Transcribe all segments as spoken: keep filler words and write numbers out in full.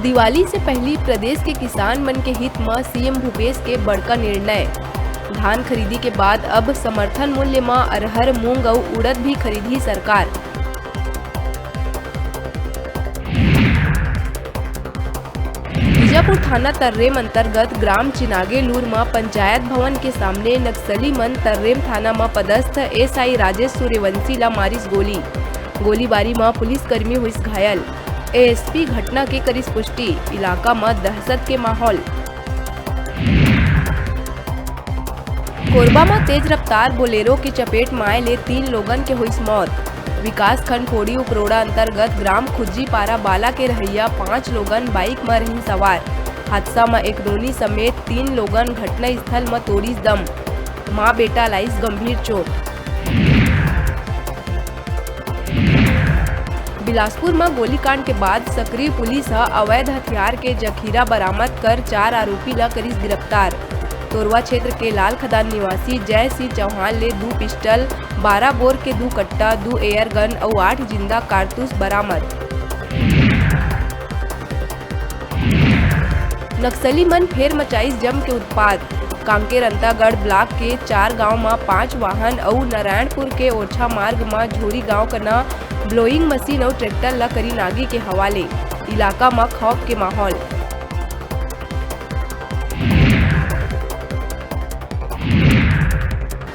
दिवाली से पहिली प्रदेश के किसान मन के हित म सीएम भूपेश के बड़का निर्णय। धान खरीदी के बाद अब समर्थन मूल्य म अरहर, मूंग अउ उड़द भी खरीदही सरकार। बीजापुर थाना तर्रेम अंतर्गत ग्राम चिनागेलूर म पंचायत भवन के सामने नक्सली मन तर्रेम थाना म पदस्थ एसआई राजेश सूर्यवंशी ला मारिस गोली। गोलीबारी म पुलिसकर्मी होइस घायल। एएसपी घटना के करिस पुष्टि, इलाका म दहशत के माहौल। कोरबा म तेज रफ्तार बोलेरो के चपेट म आए ले तीन लोगन के होइस मौत। विकासखंड फोड़ी उपरोड़ा अंतर्गत ग्राम खुज्जीपारा बाला के रहइया पांच लोगन बाइक म रहिन सवार। हादसा म एक नोनी समेत तीन लोगन घटनास्थल म तोड़िस दम। मां बेटा लाइस गंभीर चोट। बिलासपुर म गोलीकांड के बाद सक्रिय पुलिस ह अवैध हथियार के जखीरा बरामद कर चार आरोपी ल करिस गिरफ्तार। तोरवा क्षेत्र के लाल खदान निवासी जय सिंह चौहान ले दू पिस्टल, बारह बोर के दू कट्टा, दू एयर गन अउ आठ जिंदा कारतूस बरामद। नक्सली मन फेर मचाइस जम के उत्पात। कांकेर अंतागढ़ ब्लॉक के चार गांव म पांच वाहन अउ नारायणपुर के ओरछा मार्ग म झोरी गांव कना ब्लोइंग मशीन अउ ट्रैक्टर ल करिन आगी के हवाले। इलाका म खौफ के माहौल।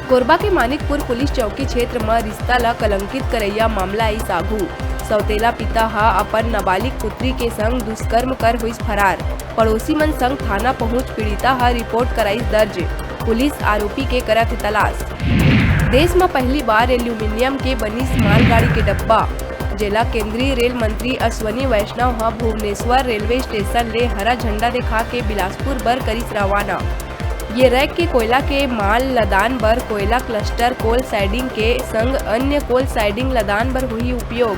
कोरबा के मानिकपुर पुलिस चौकी क्षेत्र म रिश्ता ल कलंकित करइया मामला आइस आघू। सौतेला पिता ह अपन नाबालिग पुत्री के संग दुष्कर्म कर होइस फरार। पड़ोसी मन संग थाना पहुंच पीड़िता ह रिपोर्ट कराइस दर्ज। पुलिस आरोपी के करत हे तलाश। देश म पहली बार एल्यूमिनियम के बनिस मालगाड़ी के डब्बा, जेला केंद्रीय रेल मंत्री अश्विनी वैष्णव ह भुवनेश्वर रेलवे स्टेशन ले हरा झंडा दिखा के बिलासपुर बर करिस रवाना। ये रैक के कोयला के माल लदान बर कोयला क्लस्टर कोल साइडिंग के संग अन्य कोल साइडिंग लदान बर होही उपयोग।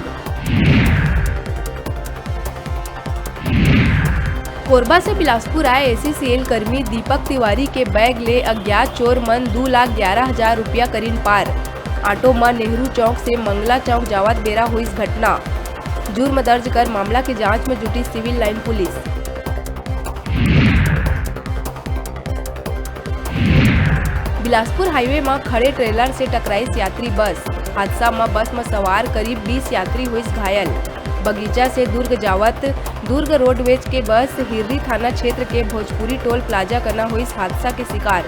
कोरबा से बिलासपुर आए एसईसीएल कर्मी दीपक तिवारी के बैग ले अज्ञात चोर मन दू लाख ग्यारह हजार रुपया करिन पार। ऑटो म नेहरू चौक से मंगला चौक जावत बेरा होइस घटना। जुर्म दर्ज कर मामला के जांच म जुटी civil line police. Bilaspur highway म खड़े ट्रेलर से टकराइस यात्री बस। हादसा म बस म सवार करीब बीस यात्री होइस घायल। बगीचा से दुर्ग जावत दुर्ग रोडवेज के बस हिर्री थाना क्षेत्र के भोजपुरी टोल प्लाजा कना होइस हादसा के शिकार।